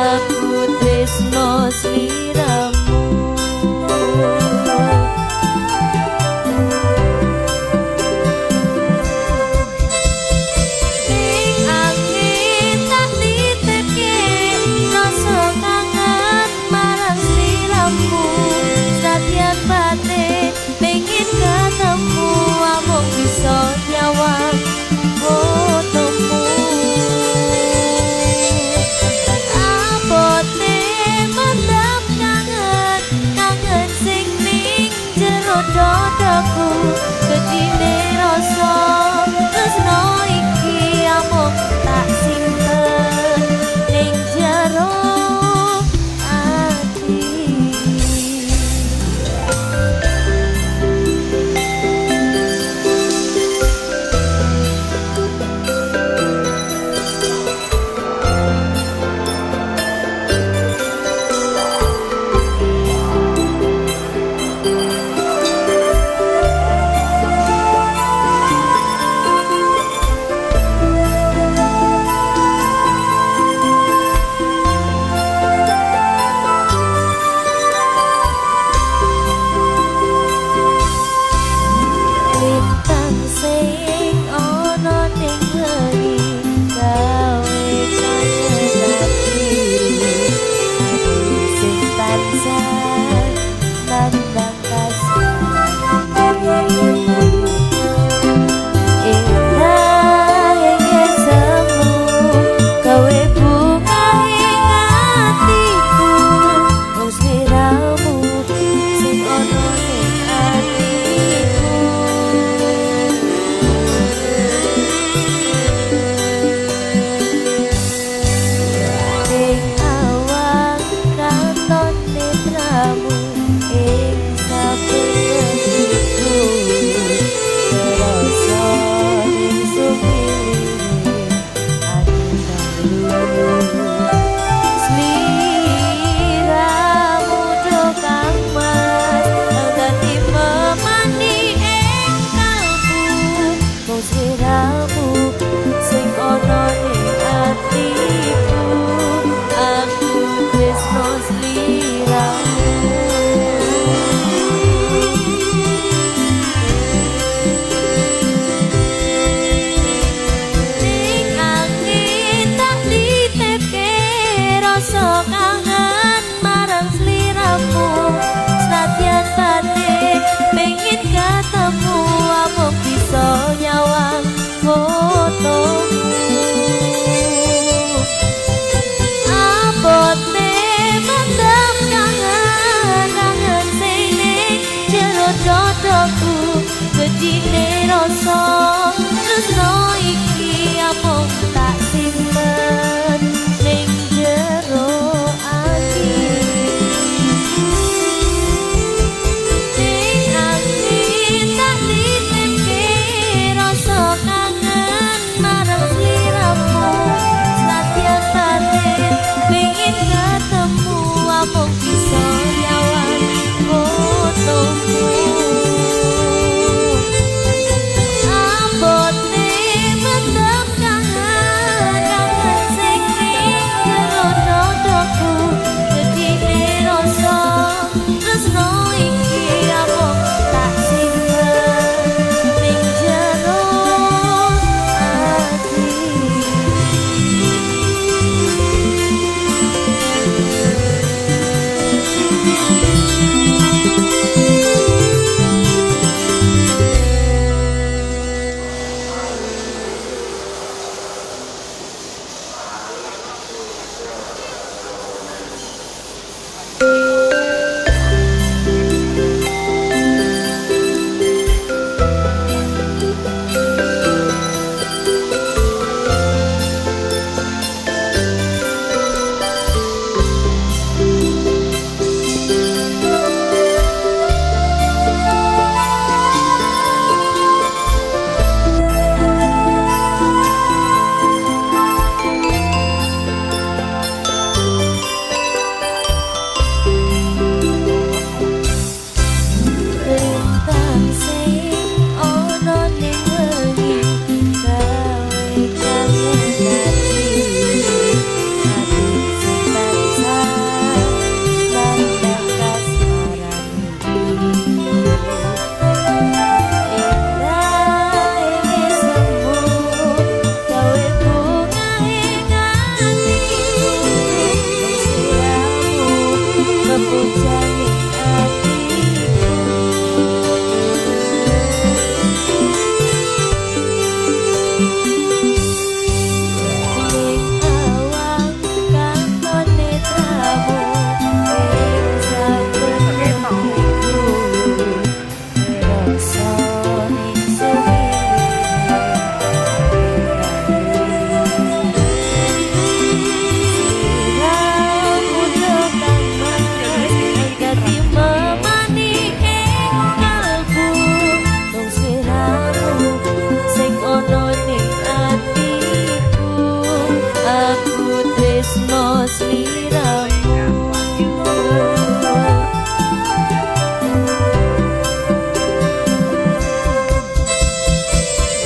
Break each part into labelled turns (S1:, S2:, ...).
S1: Aku tresno sliramu. Ning angin tak titipke rasa kangen marang sliramu. Senadyan batin pengin ketemu, amung bisa nyawang fotomu. Abote mendem kangen, kangen sing ning jero dadaku. Gedine rasa tresno iki amung tak simpen ning jero ati. Lintang sing ana ning wengi gawe kangen ati, sing tansah nandang kasih. Indah ing semu gawe bunga ing atiku, mung sliramu sing ana ning atiku. Ing awang katon netramu ing saben wengiku, terasa ning sumiling angin dalu. Sliramu do kang mas kang dadi memani ing kalbu, mung sliramu sing ana ning atiku. Aku tresno sliramu. Ning angin tak titipke rasa kangen marang sliramu. Senadyan batin pengin ketemu, amung bisa nyawang fotomu. Abote mendem kangen, kangen sing ning jero dadaku. Gedine rasa tresno iki amung tak simpen ning jero ati. Pepujane atiku. Ning awang katon netramu ing saben bengiku, rasa ning sumilir sliramu kang mas dadi memani ing kalbu, mung sliramu sing ana ning atiku. Aku tresno sliramu.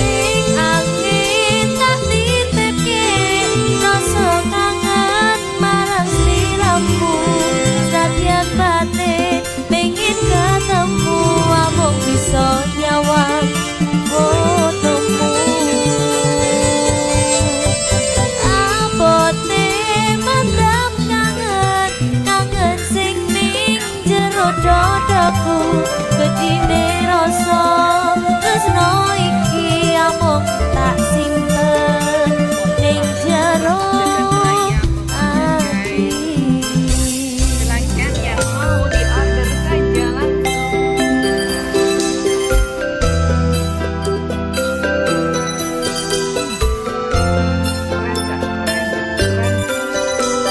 S1: Ning angin tak titipke rasa kangen marang sliramu, senadyan batin pengin ketemu amung bisa nyawang fotomu. Abote mendem kangen, kangen sing ning jero dadaku, gedine rasa tresno iki amung tak simpen ning jero ati.
S2: Silahkan yang mau di order saja langsung. Keren gak? Keren gak? Keren. Ini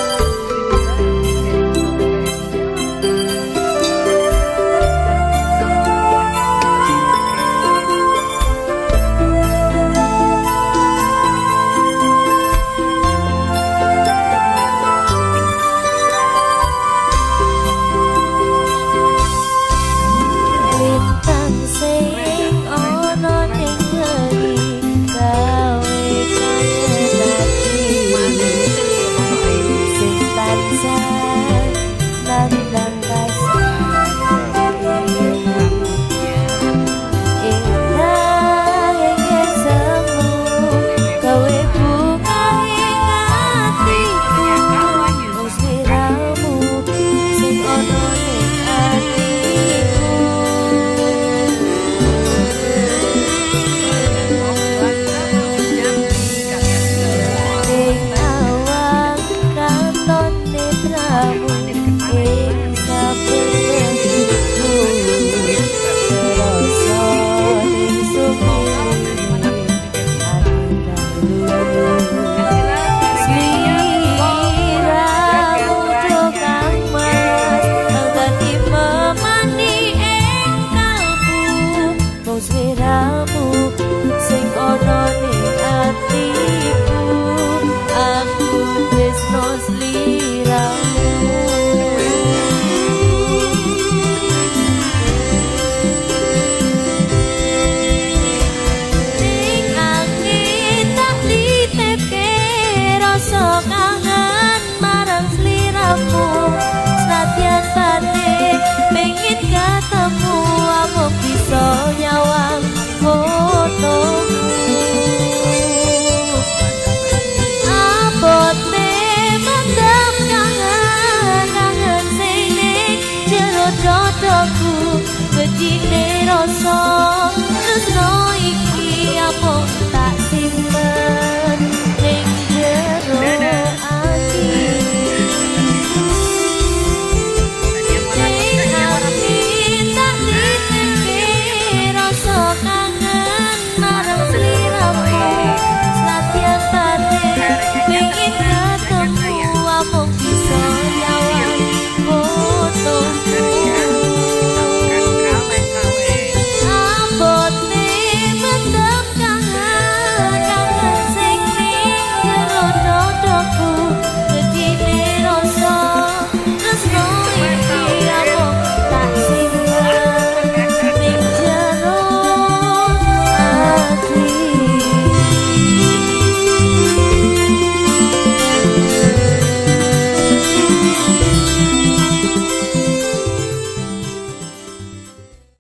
S2: juga dari
S1: Lintang sing ana ning wengi gawe kangen ati, sing tansah nandang indah ing semu gawe bunga ing atiku, mung sliramu sing ana ning atiku. Ning awang katon netramu ing saben bengiku, rasa ning sumilir sliramu kang mas dadi memani ing kalbu, mung sliramu sing ana ning atiku. Aku tresno sliramu. Ning angin tak titipke rasa kangen marang sliramu.